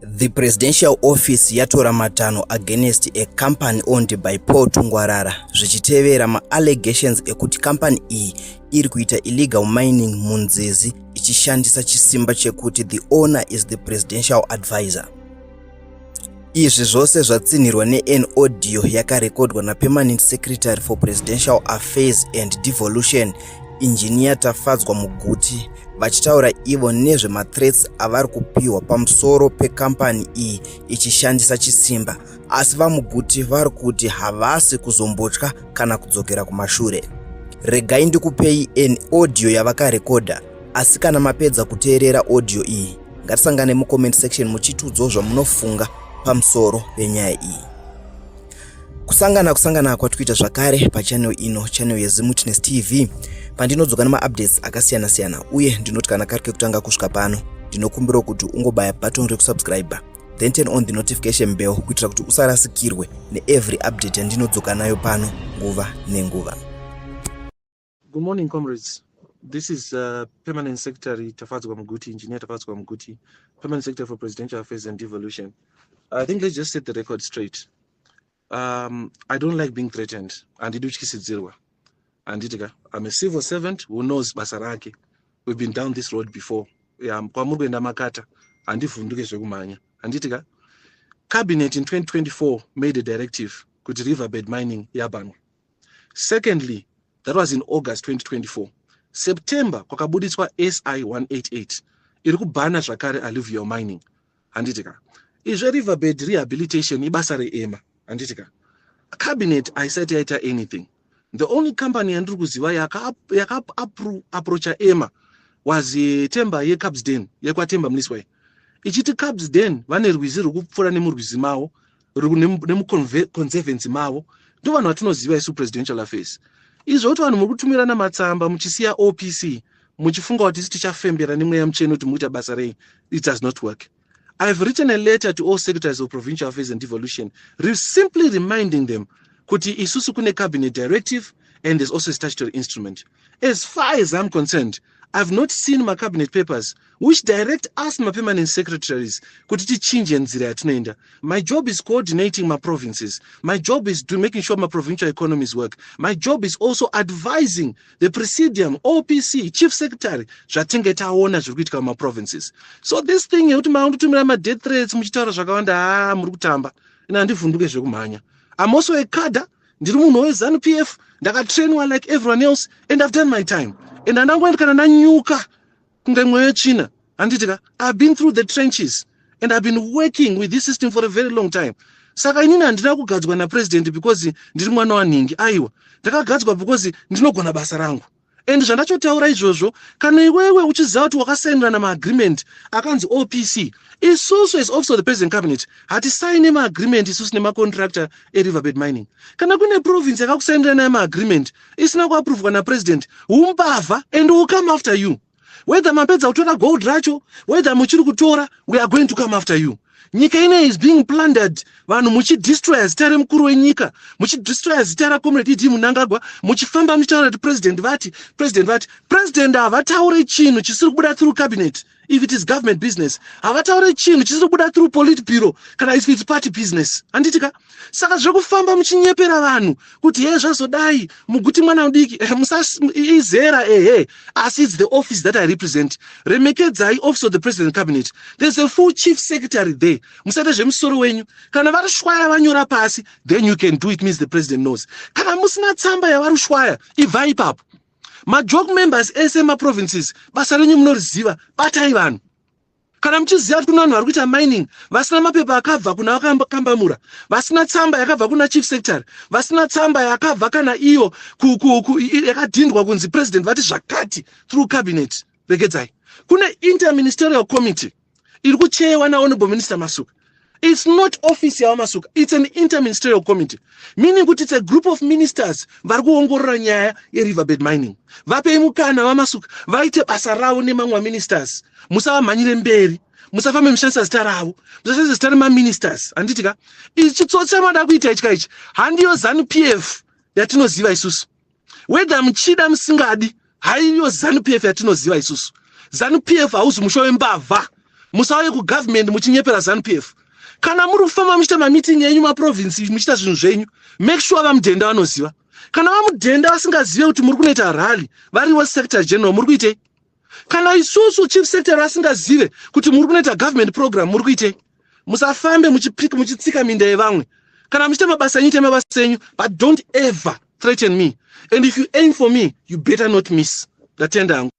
The presidential office yatora matanho against a company owned by Paul Tungwarara zvichitevera maallegations ekuti company iyi iri kuita illegal mining munzizi ichishandisa chisimba chekuti the owner is the presidential advisor. Izvi zvose zvatsinhirwa nean audio yakarekodwa napermanent secretary for presidential affairs and devolution, Engineer Tafadzwa Muguti, vachitaura ivo nezvemathreats avari kupiwa pamusoro pekambani iyi ichishandisa chisimba. Asi VaMuguti vari kuti havasi kuzombotya kana kudzokera kumashure. Regai ndikupei an audio yavakarekodha, asi kana mapedza kuteerera audio iyi, ngatisangane mucomment section muchitiudzawo zvamunofunga pamusoro penyaya iyi. Kusangana kusangana kwatikuita zvakare pachannel ino, channel yeZimwitness TV, pandinodzoka nemaupdates akasiyana siyana. Uye ndinoti kana kari kekutanga kusvika pano, ndinokumbirawo kuti ungobaya button rekusubscribe, then turn on the notification bell kuitira kuti usarasikirwe neevery update yandinodzoka nayo pano nguva nenguva. Good morning, comrades. This is Permanent Secretary Tafadzwa Muguti, Engineer Tafadzwa Muguti, Permanent Secretary for Presidential Affairs and Devolution. I think let's just set the record straight. I don't like being threatened. Handidi kutyisidzirwa. Handiti ka? I'm a civil servant who knows basa rake. We've been down this road before. Yeah, kwamuri kuenda makata. Handivhunduke zvekumhanya. Handiti ka? Cabinet in 2024 made a directive kuti riverbed mining yabanwa. Secondly, that was in August 2024. September kwakabudiswa SI 188 iri kubhana zvakare alluvial mining. Handiti ka? Izve riverbed rehabilitation ibasa reEMA. Handiti ka? Cabinet haisati yaita anything. The only company yandiri kuziva yakaapproacha EMA was Temba yeCapsden, yekwaTemba Mliswa, ichiti Capsden vane rwizi ruri kupfuura nemurwizi mavo, nemuconservancy mavo. Ndo vanhu vatinoziva isu presidential affairs. Izvo kuti vanhu muri kutumirana matsamba muchisiya OPC, muchifunga kuti isu tichafembera nemweya muchene kuti muita basa rei, it does not work. I've written a letter to all secretaries of provincial affairs and devolution, simply reminding them kuti isusu kune cabinet directive and there's also a statutory instrument. As far as I'm concerned, I've not seen my cabinet papers which direct us, my permanent secretaries, kuti tichinje nzira yatinoenda. My job is coordinating my provinces. My job is to making sure my provincial economies work. My job is also advising the presidium, OPC, chief secretary zvatinge taona zviri kuitika mumaprovinces. So this thing yekuti maundotumira madeath threats muchitaura zvakawanda, haa, muri kutamba. Ina handivhunduke zvekumhanya. I'm also a cadre. Ndiri munhu weZANU PF. Ndakatrainwa like everyone else and I've done my time and handangoendi kana nanyuka kunge mweya wetsvina. Handiti ka? I've been through the trenches and I've been working with this system for a very long time. Saka inini handina kugadzwa napresident because ndiri mwana wanhingi. Aiwa, ndakagadzwa because ndinogona basa rangu. And zvandachotaura izvozvo, kana iwewe uchiziva kuti wakasainirana maagreement akanzi OPC, isusu as Office of the President Cabinet hatisaine maagreement isusu nemacontractor eriverbed mining. Kana kune province yakakusainira nayo maagreement isina kuaprovwa napresident, umbavha, and will come after you. Whether mapedza kutora gold racho, whether muchiri kutora, we are going to come after you. Nyika ine is being plundered, vanhu muchidestroya zita remukuru wenyika, muchidestroya zita raComrade ED Mnangagwa, muchifamba muchitaura kuti president vati, president vati. President havataure chinhu chisiri kubuda through cabinet if it is government business. Havataure chinhu chisiri kubuda through politburo kana if it's party business. Handiti ka? Saka zvekufamba muchinyepera vanhu kuti he, zvazodai, Muguti mwana mudiki, izera ehe, asi it's the office that I represent. Remekedzai Office of the President Cabinet. There's a full chief secretary there. Musaite zvemusoro wenyu. Kana vari shwaya vanyora pasi, then you can do it, means the president knows. Kana musina tsamba yavari shwaya, ibvai ipapo. Majok members ese emaprovinces, basa renyu munoriziva. Batai vanhu. Kana muchiziva kuti kuna vanhu vari kuita mining vasina mapepa akabva kuna Vakambamura, vasina tsamba yakabva kuna chief secretary, vasina tsamba yakabva kana iyo yakadhindwa kunzi president vati zvakati through cabinet, regedzai. Kune interministerial committee iri kucheyewa naHonorable Minister Masuka. It's not office yaVaMasuka, it's an interministerial committee, meaning kuti it's a group of ministers vari kuongorora nyaya yeriverbed mining. Vapei mukana vaMasuka vaite basa ravo nemamwe maministers. Musavamhanyire mberi, musafambe mushandisa zita ravo, musashandisa zita remaministers. Handiti ka? Ichi chitsotsi chamada kuita ichika ichi handiyo ZANU PF yatinoziva isusu. Whether muchida musingadi, haiyo ZANU PF yatinoziva isusu. ZANU PF hauzi musha wembavha. Musauye kugovernment muchinyepera ZANU PF. Kana muri kufamba muchiita mameeting enyu maprovince, muchiita zvinhu zvenyu, make sure VaMudhenda vanoziva. Kana VaMudhenda vasingazive kuti muri kunoita rally, variwo secretary general, muri kuitei? Kana isusu chief secretary vasingazive kuti muri kunoita government program, muri kuitei? Musafambe muchipika, muchitsika minda yevamwe. Kana muchiita mabasa enyu, itai mabasa enyu, but don't ever threaten me, and if you aim for me, you better not miss. Ndatenda hangu.